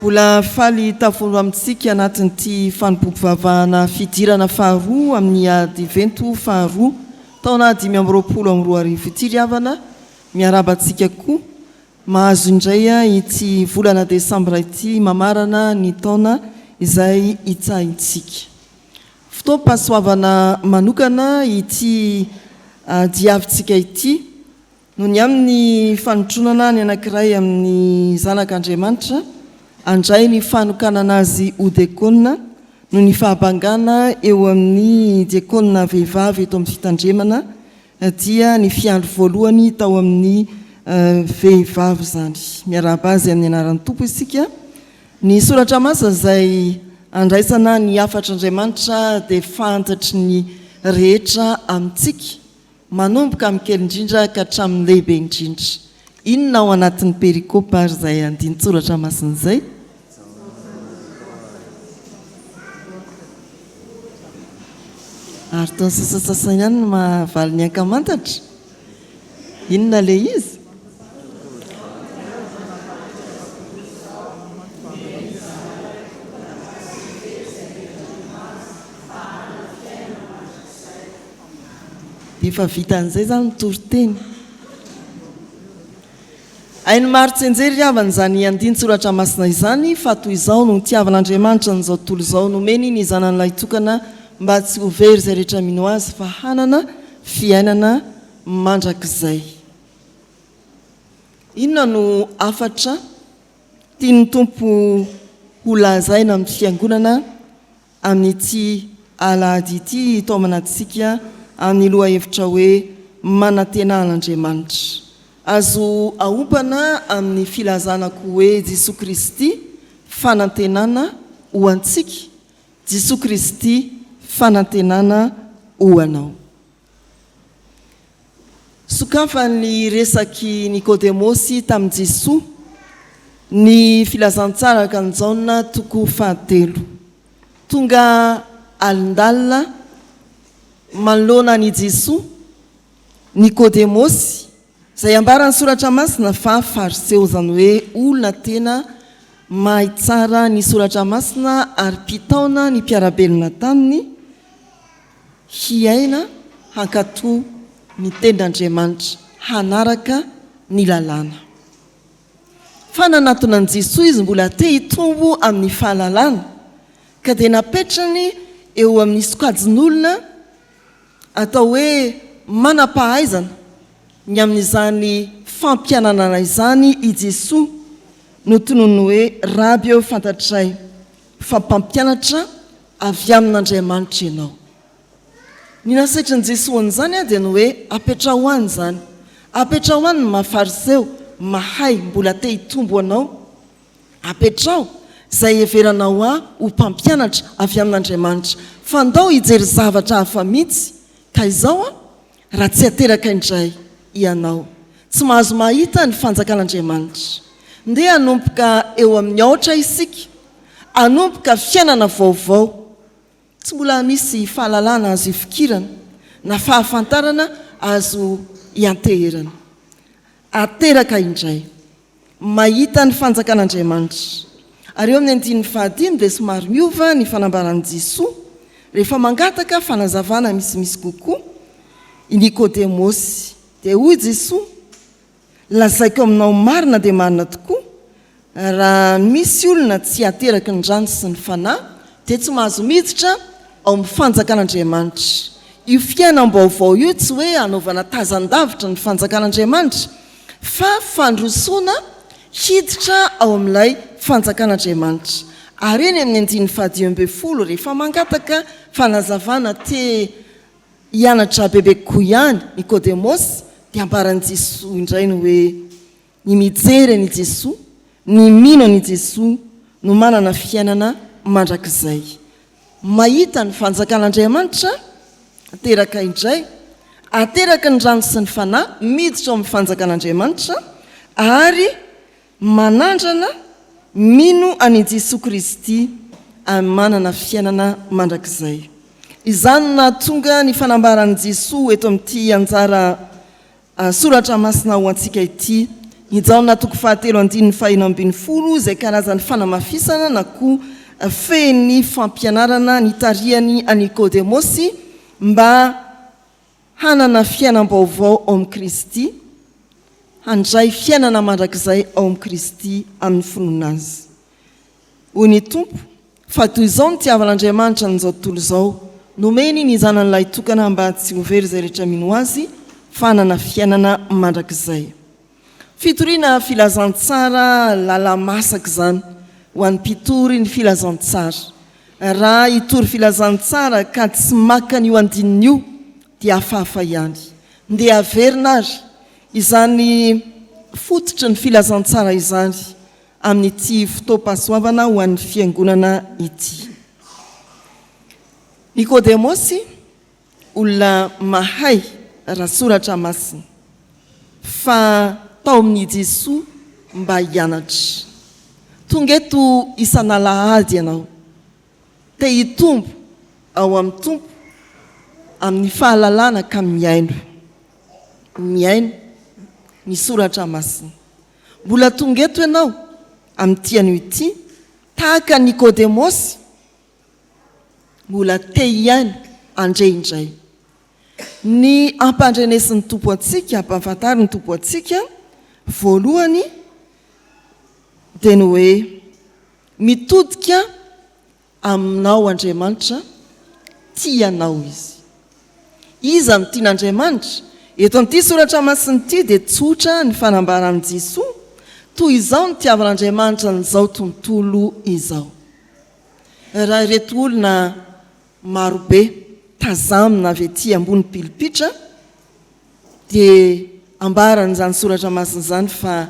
Mbola faly hitafondro amintsika anatin'ity fanompoam-pivavahana fidirana faharoa amin'ny Advento faharoa taona 2025 ity ry havana. Miarahaba antsika koa mahazo indray ity volana desambra ity mamarana ny taona izay hitsahintsika. Fotoam-pahasoavana manokana ity diavintsika ity. Noho ny amin'ny fanotronana ny anankiray amin'ny zanak'Andriamanitra handray ny fanokanana azy ho diakona noho ny fahabangana eo amin'ny diakona vehivavy eto amin'ny fitandremana dia ny fiandry voalohany tao amin'ny vehivavy izany. Miarahaba azy amin'ny anaran'ny Tompo isika. Ny soratra masina izay andraisana ny hafatr'Andriamanitra dia fantatry ny rehetra amintsika. Manomboka amin'ny kely indrindra ka hatramin'ny lehibe indrindra. Inona ao anatin'ny perikopa ary izay andinin-tsoratra masina izay? Ary toa ny sasantsasany ihany no mahavaly ny ankamantatra? Inona ilay izy? Dia efa vita an'izay izany ny toriteny. Hain'ny maro tsianjery ry havana izany andinin-tsoratra masina izany fa toy izao no nitiavan'Andriamanitra an'izao tontolo izao, nomeny ny Zanany lahitokana mba tsy ho very izay rehetra mino Azy fa hanana fiainana mandrakizay. Inona no hafatra tian'ny Tompo ho lazaina amin'ny fiangonana Amin'ity alahady ity hitaomana antsika amin'ny lohahevitra hoe Manantena an'Andriamanitra. Azo aompana amin'ny filazana koa hoe Jesoa Kristy fanantenana ho antsika, Jesoa Kristy fanantenana ho anao. Sokafan'ny resak'i Nikodemosy tamin'i Jesoa ny Filazantsara araka an'i Jaona toko fahatelo. Tonga alindalina manoloana an'i Jesoa Nikodemosy, izay ambaran'ny Soratra Masina fa Fariseo, izany hoe olona tena mahay tsara ny Soratra Masina ary mpitaona ny mpiara-belona taminy, hiaina hankatò ny Tenin'Andriamanitra, hanaraka ny lalàna. Fa nanatona an'i Jesoa izy mbola te hitombo amin'ny fahalalana, ka dia napetrany eo amin'ny sokajin'olona atao hoe manam-pahaizana ny amin'izany fampiananana izany i Jesoa, notononiny hoe, Raby ô, fantatray fa mpampianatra avy amin'Andriamanitra ianao. Ny nasetrin'i Jesoa an'izany dia ny hoe apetraho any izany. Apetraho any ny maha fariseo, mahay, mbola te hitombo anao. Apetraho izay iheveranao ahy ho mpampianatra avy amin'Andriamanitra. Fa ndao hijery zavatra hafa mihitsy. Ka izao an, raha tsy ateraka indray ianao, tsy mahazo mahita ny fanjakan'Andriamanitra. Ndeha hanomboka eo amin'ny aotra isika. Hanomboka fiainana vaovao. Tsy mbola misy fahalalana azo ifikirana na fahafantarana azo ianteherana. Ateraka indray. Mahita ny fanjakan'Andriamanitra. Ary eo amin'ny andininy fahadimy dia somary miova ny fanambaran'i Jesoa rehefa mangataka fanazavana misimisy kokoa i Nikodemosy. Dia hoy Jesoa, Lazaiko aminao marina dia marina tokoa, raha misy olona tsy ateraky ny rano sy ny Fanahy, dia tsy mahazo miditra ao amin'ny fanjakan'Andriamanitra. Io fiainam-baovao io tsy hoe hanaovana tazan-davitra ny fanjakan'Andriamanitra, fa fandrosoana hiditra ao amin'ilay fanjakan'Andriamanitra. Ary eny amin'ny andininy fahadimy ambin'ny folo, rehefa mangataka fanazavana te hianatra bebe kokoa ihany Nikodemosy, dia ambaran'i Jesoa indray ny hoe, Ny mijery an'i Jesoa, ny mino an'i Jesoa no manana fiainana mandrakizay. Mahita ny fanjakan'Andriamanitra, teraka indray, ateraky ny rano sy ny Fanahy, miditra ao amin'ny fanjakan'Andriamanitra, ary Manandrana mino an' i Jesoa Kristy ary manana fiainana mandrakizay. Izany no nahatonga ny fanambaran'i Jesoa eto amin'ity anjara soratra masina ho antsika ity. Ny Jaona toko fahatelo andininy faha-16 izay karazan'ny fanamafisana na koa fehin'ny fampianarana nitarihany an'i Nikodemosy mba hanana fiainam-baovao ao amin'i Kristy, handray fiainana mandrakizay ao amin'i Kristy amin'ny finoana Azy. Hoy ny Tompo, Fa toy izao nitiavan'Andriamanitra an'izao tontolo izao, nomeny ny Zanany Lahitokana mba tsy ho very izay rehetra mino Azy, fa hanana fiainana mandrakizay. Fitoriana filazantsara lala-masaka izany ho an'ny mpitory ny filazantsara. Raha hitory filazantsara ka tsy maka an'io andininy io dia hafahafa ihany. Ndeha averina ary izany fototry ny filazantsara izany amin'ity fotoam-pahasoavana ho an'ny Fiangonana ity. Nikodemosy, olona mahay rasoratra masina, fa tao amin'i Jesoa mba hianatra. Tonga eto isan'alahady ianao, te hitombo ao amin'ny Tompo amin'ny fahalalana ka mihaino, mihaino ny soratra masina. Mbola tonga eto ianao amin'ity anio ity, tahaka an'i Nikodemosy, mbola te hihaino handre indray. Ny ampandrenesin'ny Tompo antsika, ampahafantarin'ny Tompo antsika, voalohany dia ny hoe mitodika Aminao Andriamanitra, tia anao Izy. Iza no tian'Andriamanitra? Eto amin'ity soratra masina ity dia tsotra ny fanambaran'i Jesoa, toy izao no tiavan'Andriamanitra an'izao tontolo izao. Raha ireto olona marobe tazamina avy ety ambony pilipitra dia ambaran'izany soratra masina izany fa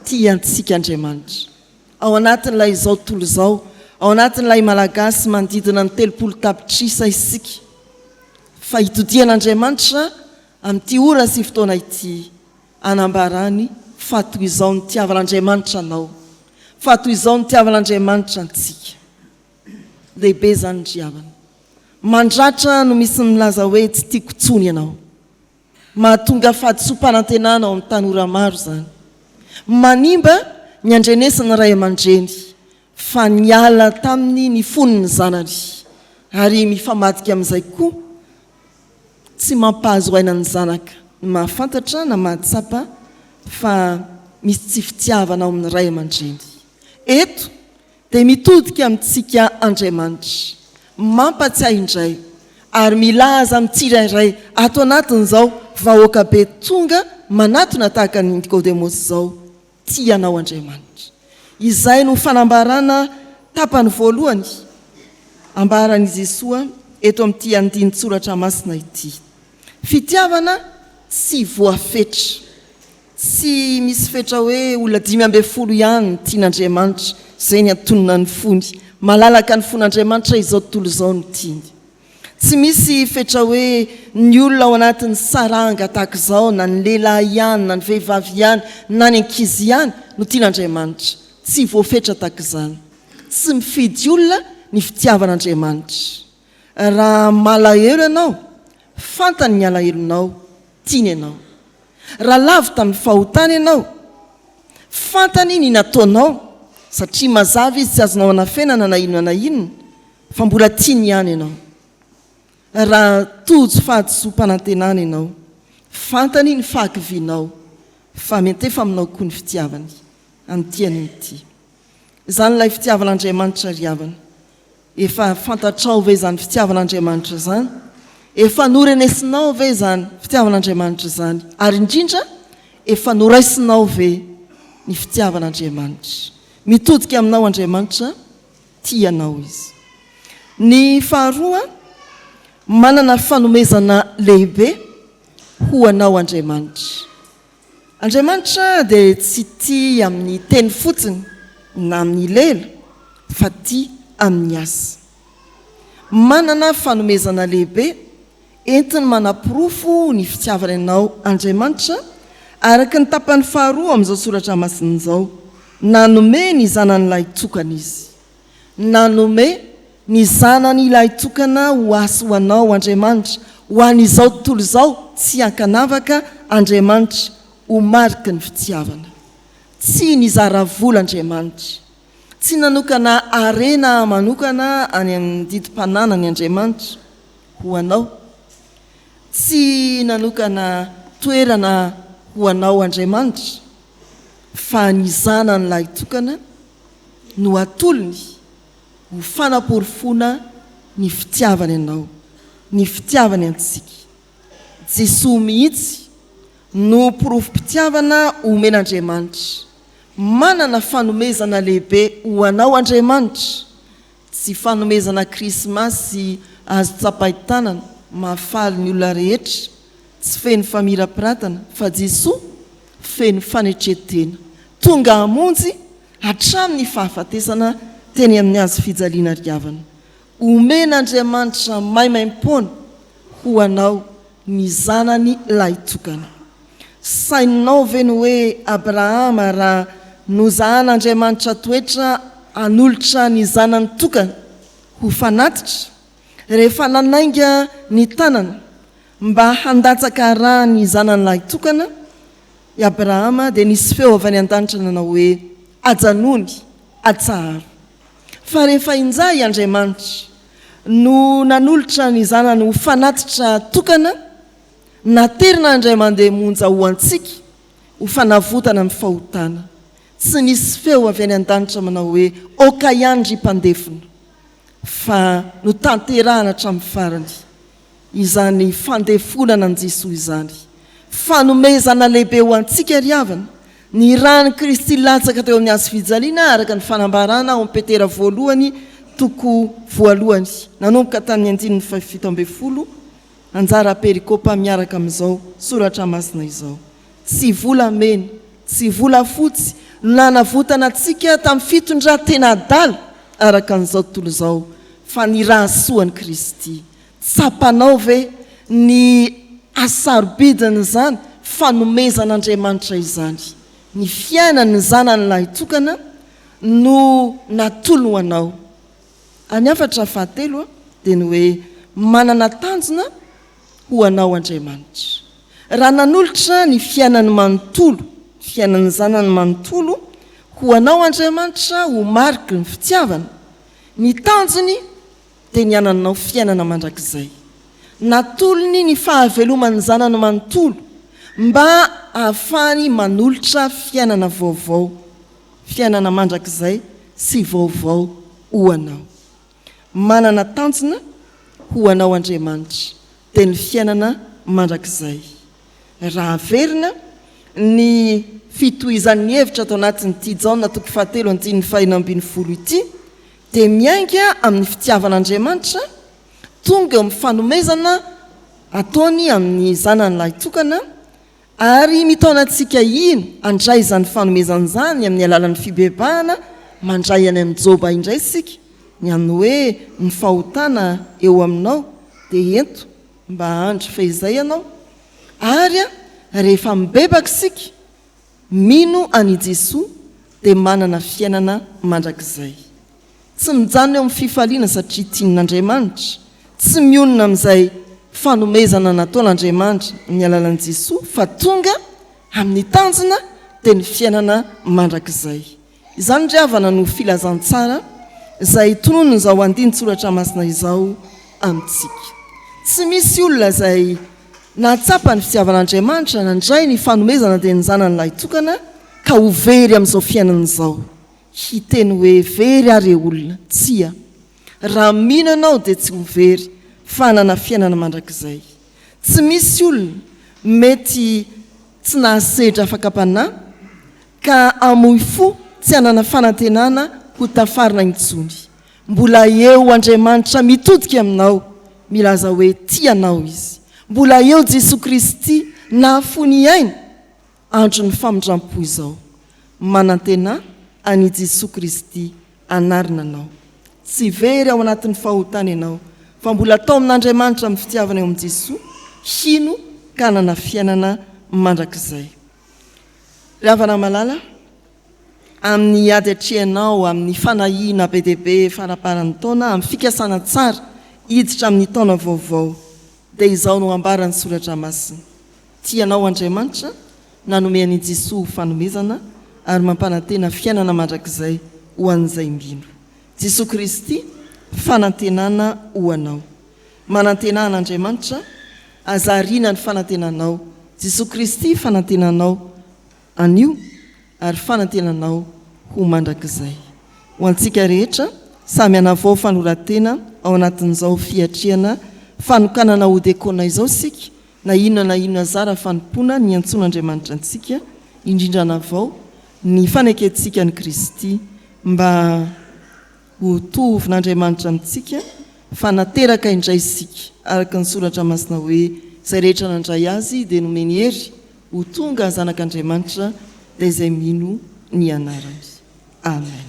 tia antsika Andriamanitra. Ao anatin'ilay izao tontolo izao, ao anatin'ilay Malagasy manodidina ny 30 tapitrisa isika, fa itodihan'Andriamanitra amin'ity ora sy fotoana ity, anambarany fa toy izao nitiavan'Andriamanitra anao, fa toy izao nitiavan'Andriamanitra antsika. Lehibe izany ry havana. Mandratra no misy milaza hoe tsy tiako intsony ianao. Mahatonga fahadisoam-panantenana ao amin'ny tanora maro izany. Manimba ny andrenesan'ny ray aman-dreny fa niala taminy ny fon'ny zanany ary mifamadika amin'izay koa tsy mampahazo aina ny zanaka ny mahafantatra na mahatsapa fa misy tsy fitiavana ao amin'ny ray aman-dreny. Eto Dia mitodika amintsika Andriamanitra, mampatsiahy indray ary milaza amin'ny tsirairay ato anatin'izao vahoaka be tonga manatona tahaka an'i Nikodemosy izao, Tia anao Andriamanitra. Izay no fanambarana tapany voalohany ambaran'i Jesoa eto amin'ity andinin-tsoratra masina ity. Fitiavana tsy voafetra. Tsy misy fetra hoe olona 15 ihany no tian'Andriamanitra, izay ny antonona ny fony. Malalaka ny fon'Andriamanitra izao tontolo izao no tiany. Tsy misy fetra hoe ny olona ao anatin'ny saranga tahaka izao na ny lehilahy ihany na ny vehivavy ihany na ny ankizy ihany no tian'Andriamanitra. Tsy voafetra tahaka izany. Tsy mifidy olona ny fitiavan'Andriamanitra. Raha malahelo ianao, fantany ny alahelonao, tiany ianao. Raha lavo tamin'ny fahotana ianao, fantany ny nataonao, satria mazava izy tsy azonao anafenana na inona na inona, fa mbola tiany ihany ianao. Raha tojo fahadisoam-panantenana ianao, fantany ny fahakivianao, fa miantefa aminao koa ny fitiavany. Amin'ity anio ity. Izany ilay fitiavan'Andriamanitra ry havana. Efa fantatrao ve izany fitiavan'Andriamanitra izany? Efa norenesinao ve izany fitiavan'Andriamanitra izany? Ary indrindra, efa noraisinao ve ny fitiavan'Andriamanitra? Mitodika aminao Andriamanitra, tia anao Izy. Ny faharoa, manana fanomezana lehibe ho anao Andriamanitra. Andriamanitra dia tsy tia amin'ny teny fotsiny na amin'ny lela fa tia amin'ny asa. Manana fanomezana lehibe entiny manaporofo ny fitiavany anao Andriamanitra araka ny tapany faharoa amin'izao soratra masina izao, Nanome ny Zanany Lahitokana Izy. Nanome ny Zanany Lahitokana ho ahy sy ho anao Andriamanitra, ho an'izao tontolo izao tsy ankanavaka Andriamanitra ho mariky ny fitiavana. Tsy nizara vola Andriamanitra. Tsy nanokana harena manokana any amin'ny didim-pananany Andriamanitra ho anao. Tsy nanokana toerana ho anao Andriamanitra, fa ny Zanany lahitokana no atolony ho fanaporofoana ny fitiavany anao, ny fitiavany antsika. Jesoa mihitsy no porofom-pitiavana omen'Andriamanitra. Manana fanomezana lehibe ho anao Andriamanitra. Tsy fanomezana Krismasy azo tsapain-tanana, mahafaly ny olona rehetra, tsy feno famirapiratana, fa Jesoa feno fanetren-tena, tonga hamonjy hatramin'ny fahafatesana teny amin'ny hazo fijaliana ry havana. Omen'Andriamanitra maimaimpoana ho anao ny Zanany lahitokana. Saininao ve ny hoe Abrahama raha nozahan'Andriamanitra toetra hanolotra ny zanany tokana ho fanatitra, rehefa nanainga ny tanany mba handatsaka ra ny zanany lahitokana i Abrahama dia nisy feo avy any an-danitra nanao hoe, Ajanony, atsaharo. Fa rehefa injay Andriamanitra no nanolotra ny Zanany ho fanatitra tokana, naterina indray mandeha monja ho antsika ho fanavotana ny fahotana, tsy nisy feo avy any an-danitra manao hoe, Aoka ihany ry mpandefona, fa notanterahana hatramin'ny farany. Izany fandefonana an'i Jesoa izany. Fanomezana lehibe ho antsika ry havana, ny ran'i Kristy latsaka teo amin'ny hazo fijaliana araka ny fanambarana ao amin'ny Petera voalohany toko voalohany nanomboka tamin'ny andininy fahafito ambin'ny folo, anjara perikopa miaraka amin'izao soratra masina izao. Tsy volamena, tsy volafotsy no nanavotana antsika tamin'ny fitondran-tena adala araka an'izao tontolo izao fa ny ra soan'i Kristy. Tsapanao ve ny hasarobidin'izany fanomezan'Andriamanitra izany? Ny fiainan'ny Zanany lahitokana no natolony ho anao. Ary ny hafatra fahatelo dia ny hoe manana tanjona ho anao Andriamanitra. Raha nanolotra ny fiainany manontolo, ny fiainan'ny Zanany manontolo ho anao Andriamanitra ho mariky ny fitiavana, ny tanjony dia ny hananao fiainana mandrakizay. Natolony ny fahaveloman'ny Zanany manontolo mba hahafahany manolotra fiainana vaovao, fiainana mandrakizay sy vaovao ho anao. Manana tanjona ho anao Andriamanitra, dia ny fiainana mandrakizay. Raha averina ny fitohizan'ny hevitra ato anatin'ity Jaona toko fahatelo andininy fahenina ambin'ny folo ity, dia miainga amin'ny fitiavan'Andriamanitra, tonga eo amin'ny fanomezana ataony amin'ny Zanany lahitokana, ary mitaona antsika hino handray izany fanomezana izany amin'ny alalan'ny fibebahana, mandray any amin'i Joba indray isika, ny amin'ny hoe ny fahotana eo aminao dia ento mba handry fehizay ianao, ary rehefa mibebaka isika, Mino an' i Jesoa dia manana fiainana mandrakizay. Tsy mijanona eo amin'ny fifaliana satria tian' Andriamanitra, tsy mionona amin'izay fanomezana nataon' Andriamanitra amin'ny alalan'i Jesoa fa tonga amin'ny tanjona dia ny fiainana mandrakizay. Izany ry havana no filazantsara izay tononin'izao andinin-tsoratra masina izao amintsika. Tsy misy olona izay nahatsapa ny fitiavan'Andriamanitra nandray ny fanomezana dia ny Zanany lahitokana ka ho very amin'izao fiainana izao. Hiteny hoe very aho re olona. Tsia. Raha mino ianao dia tsy ho very fa hanana fiainana mandrakizay. Tsy misy olona mety tsy nahasedra fakam-panahy ka hamoy fo tsy hanana fanantenana ho tafarina intsony. Mbola eo Andriamanitra mitodika aminao milaza hoe tia anao Izy. Mbola eo Jesoa Kristy nahafoy ny ainy andron'ny famindrampo izao. Manantenà an'i Jesoa Kristy hanarina anao. Tsy very ao anatin'ny fahotana ianao fa mbola taomin'Andriamanitra amin'ny fitiavana eo amin'i Jesoa hino ka hanana fiainana mandrakizay. Ry havana malala, amin'ny ady atrehinao, amin'ny fanahiana be dia be faramparan'ny taona, amin'ny fikasana tsara hiditra amin'ny taona vaovao, dia izao no ambaran'ny Soratra Masina, Tia anao Andriamanitra, nanome an'i Jesoa ho fanomezana, ary mampanantena fiainana mandrakizay ho an'izay mino. Jesoa Kristy, fanantenana ho anao. Manantenà an'Andriamanitra, aza ariana ny fanantenanao. Jesoa Kristy fanantenanao anio ary fanantenanao ho mandrakizay. Ho antsika rehetra, samy hanavao fanoratena ao anatin'izao fiatrehana fanokanana ho dekona izao isika, na inona na inona zara fanompoana niantsoan'Andriamanitra antsika, indrindra hanavao ny fanekentsika an'i Kristy mba ho tohovin'Andriamanitra amintsika fa nateraka indray isika, araka ny Soratra Masina hoe, Izay rehetra nandray Azy dia nomeny hery ho tonga zanak'Andriamanitra, dia izay mino ny anarany. Amen.